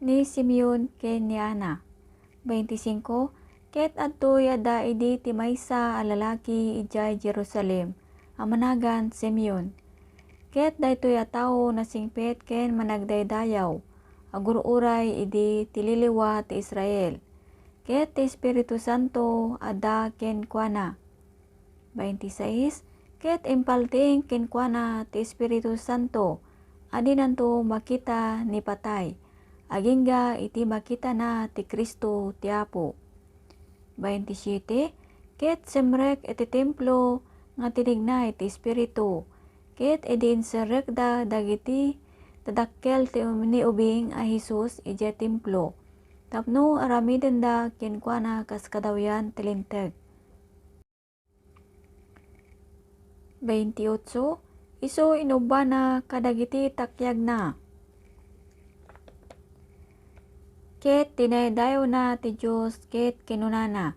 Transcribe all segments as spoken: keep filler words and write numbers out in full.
ni Simeon ken ni Ana. Bainti singko, ket adtoy adda idi ti maysa a lalaki idiay Jerusalem a managan Simeon. Ket daytoy a tao nasingpet ken managdaydayaw, agur-uray idi ti liliwa ti Israel. Ket ti Espiritu Santo adda kenkuana. Bainti sais, ket impaltiing kenkuana ti Espiritu Santo a dinanto makita ni patay, agingga iti makitana ti Cristo ti Apo. Bainti siete, ket simrek iti templo nga tinignay ti Espiritu, ket idi inserrekda dagiti dadakkel ti um-, ni ubing a Jesus idiay templo, tapno aramidenda kenkuana kas kadawyan ti Linteg. Bainti otso, isu inubbana kadagiti takiagna. Ket dinaydayawna ti Dios ket kinunana,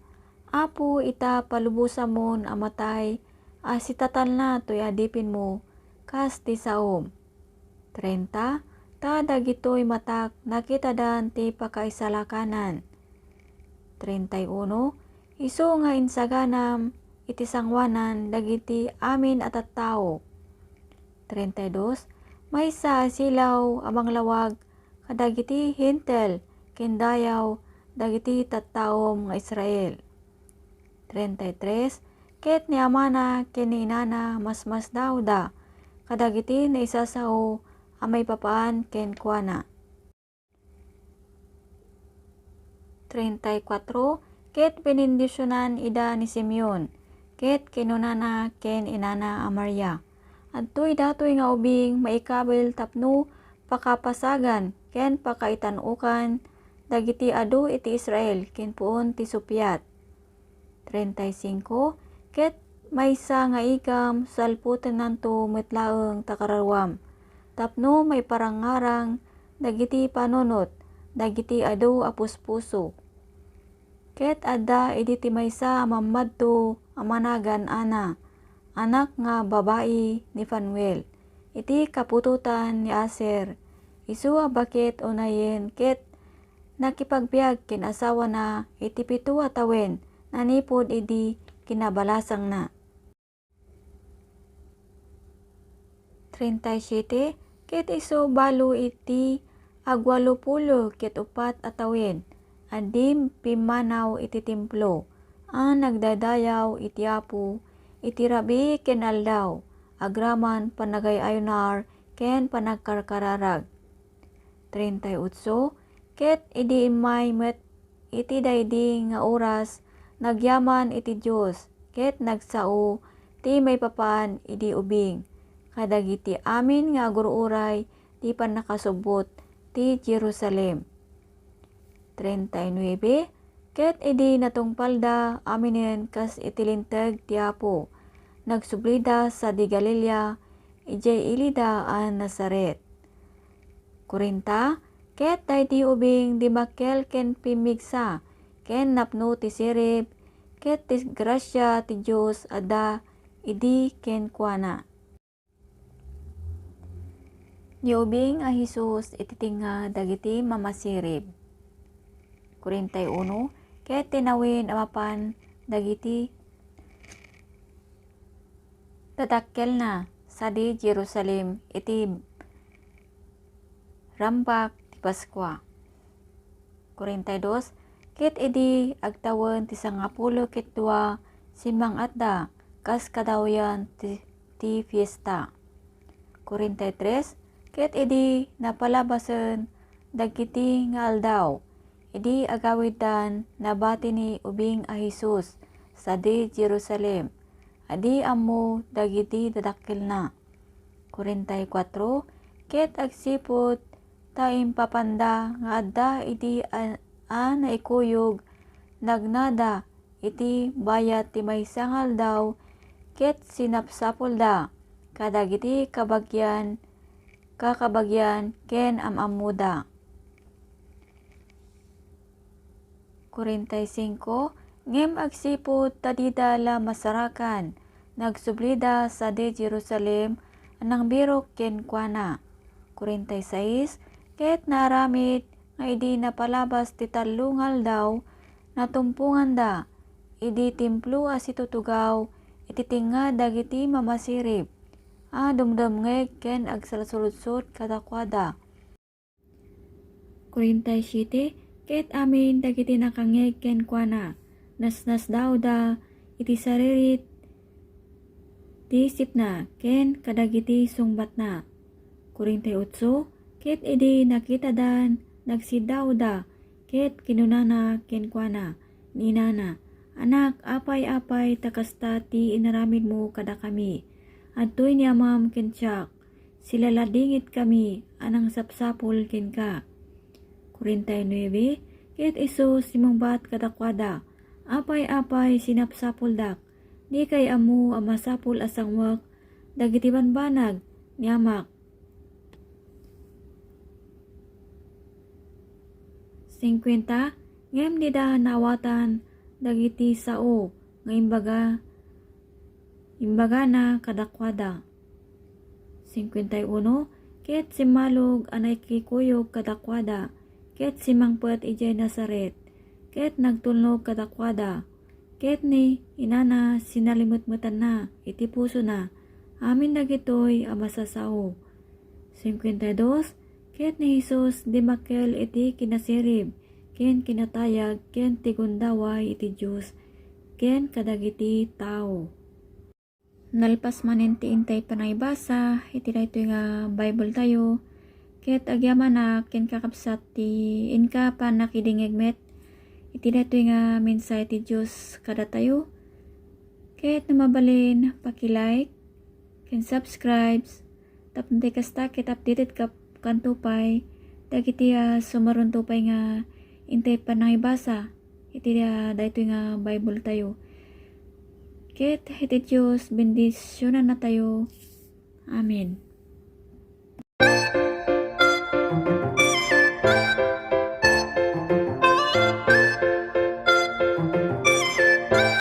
"Apo, ita palubosamon a matay a sitatalna toy adipinmo kas ti saom." Treinta, ta dagitoy matak nakitadan ti pakaisalakanan. Treinta y uno, isu nga insaganam iti sangoanan dagiti amin a tattao. Treinta y dos, maysa a silaw a manglawag kadagiti Hentil ken dayaw dagiti tattaom nga Israel. Treinta y tres, ket ni amana ken ni inana masmasdawda kadagiti naisasao a maipapan kenkuana. Treinta y cuatro, ket benendisionan ida ni Simeon, ket kinunana ken inana a Maria, "Adtoy datoy nga ubing maikabil tapno pakapasagan ken pakaitan-okan dagiti adu iti Israel ken puon ti supiat." Treinta y cinco, ket maysa nga igam salputennanto met laeng ta kararuam, tapno maiparangarang dagiti panunot dagiti adu a puspuso. Ket adda idi ti maysa a mammadto a managan Ana, anak nga babai ni Fanuel, iti kaputotan ni Aser, isu a baket unayen ket nakipagbiag ken asawana iti pito a tawen nanipud idi kinabalasangna. Treinta y siete, ket isu balo iti agwalopulo ket uppat a tawen a di pimmanaw iti templo a nagdaydayaw iti Apo iti rabii ken aldaw, agraman panagay-ayunar ken panagkarkararag. Treinta y ocho, ket idi immay met iti daydi nga oras, nagyaman iti Dios, ket nagsao ti maipapan idi ubing kadagiti amin nga agur-uray ti pannakasubbot ti Jerusalem. Treinta y nuebe, ket idi natungpalda aminen kas iti linteg ti Apo, nagsublida sadi Galilea, idiay ilida a Nazaret. Kuarenta, ket daydi ubing dimmakkel ken pimmigsa, ken napno ti sirib, ket ti grasia ti Dios adda idi kenkuana. Niubing a Jesus iti tengnga dagiti mamasirib. Kuarenta y uno, ket tinawen a mapan dagiti dadakkelna sadi Jerusalem iti rambak ti Paskua. Kuarenta y dos, ket idi agtawen ti sangapulo ket dua, simmang-atda kas kadawyan ti, ti fiesta. Kuarenta y tres, ket idi napalabasen dagiti nga aldaw, idi agawiddan, nabati ni ubing a Jesus sadi Jerusalem, a di ammo dagiti dadakkelna. Kuarenta y kuatro, ket agsipud ta impapanda nga adda idi a, a naikuyog, nagnada iti bayat ti maysa nga aldaw, ket sinapsapulda kadagiti kabagian, kakabagian, ken am-ammoda. Kuarenta y singko, ngem agsipud ta dida la masarakan, nagsublida sadi Jerusalem a nangbirok kenkuana. Kuarenta y sais, ket naaramid nga idi napalabas ti tallo nga aldaw, natumponganda idi templo a situtugaw iti tengnga dagiti mamasirib a dumdumngeg ken agsalsuludsod kadakuada. Korintay siete, ket amin dagiti nakangngeg kenkuana, nasnasdaawda iti saririt ti isipna ken kadagiti sungbatna. Korintay otso, ket idi nakitadan, nagsiddaawda, ket kinunana kenkuana ni inana, "Anak, apay-apay ta kasta ti inaramidmo kadakami? Adtoy ni amam ken siak, silaladingitkami a nangsapsapul kenka." Korintay nuebe, ket isu simmungbat kadakuada, "Apay-apay sinapsapuldak? Dikay ammo a masapul a sangwek dagiti banbanag ni Amak?" Singkuenta, ngem dida naawatan dagiti sao nga imbaga, imbagana kadakuada. Singkuenta y uno, ket simmalog a nakikuyog kadakuada, ket simmangpet idiay Nazaret, ket nagtulnog kadakuada, ket ni inana sinalimetmetanna iti pusona amin dagitoy a masasao. Singkuenta y dos, ket ni Jesus dimmakkel iti kinasirib, ken kinatayag, ken ti gundaway iti Dios, ken kadagiti tao. Nalpas manen ti intay panangibasa iti daytoy nga Bible tayo, ket agyamanak ken kakabsat ti inka pannakidingngeg met iti daytoy nga mensahe ti Dios kadatayo. Ket no mabalin, paki-like ken subscribes, tapno ti kasta ket updated ka kanto pay dagiti a sumaruno pay nga intay panangibasa iti, ah, daytoy nga Bible tayo. Ket iti Dios bendisionannatayo. Amen.